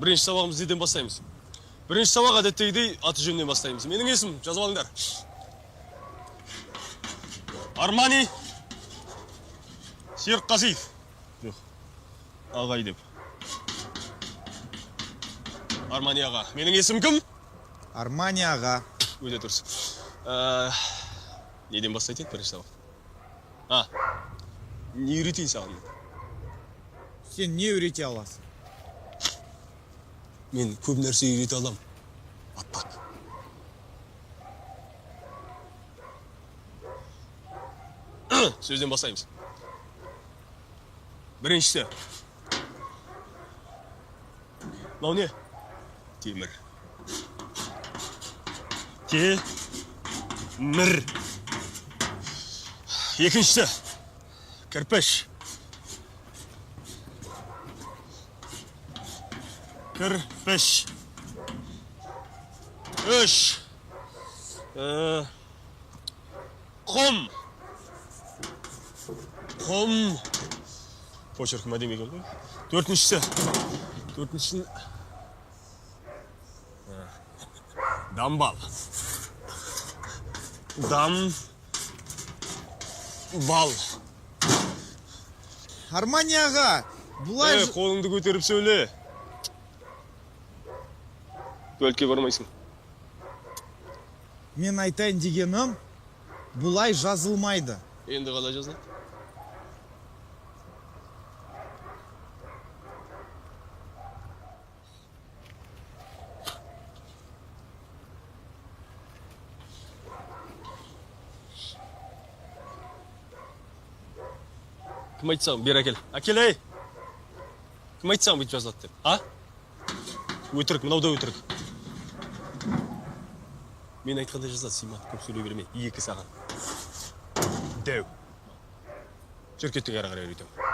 Бірінші сабағымызды неден бастаймыз? Бірінші сабақ әдеттегідей аты жөнінен бастаймыз. Менің есімім, жазып алыңдар. Армани Серікқазиев. Жоқ, ағай деп. Армани аға. Менің есімім кім? Армани аға. Өте дұрыс. Неден бастайды еді бірінші сабақ? А, не үйретейін саған? Сен не үйрете аласың? Мен көп нәрсе үйрете аламын. Аппақ. Сөзден бастаймыз. Біріншісі. Мынау не? Темір. Темір. Екіншісі. Кірпіш. Кірпіш. Үш. Құм. Құм. Почеркім әдемі екен ғой. Төртіншісі. Төртіншісін. Дамбал. Дам. Бал. Армани аға, бұлай... Ей, қолыңды көтеріп сөйле. Туалетке бармайсың. Мен айтайын дегенім, бұлай жазылмайды. Енді қалай жазылады? Кім айтты саған? Бері әкел. Әкел, ей! Кім айтты саған бүйтіп жазылады деп? А? Өтірік, мынау да өтірік. Мен айтқандай жазылады, Симат, көп сөйлей берме. Екі саған. Дәу. Жүр, кеттік әрі қарай үйретемін.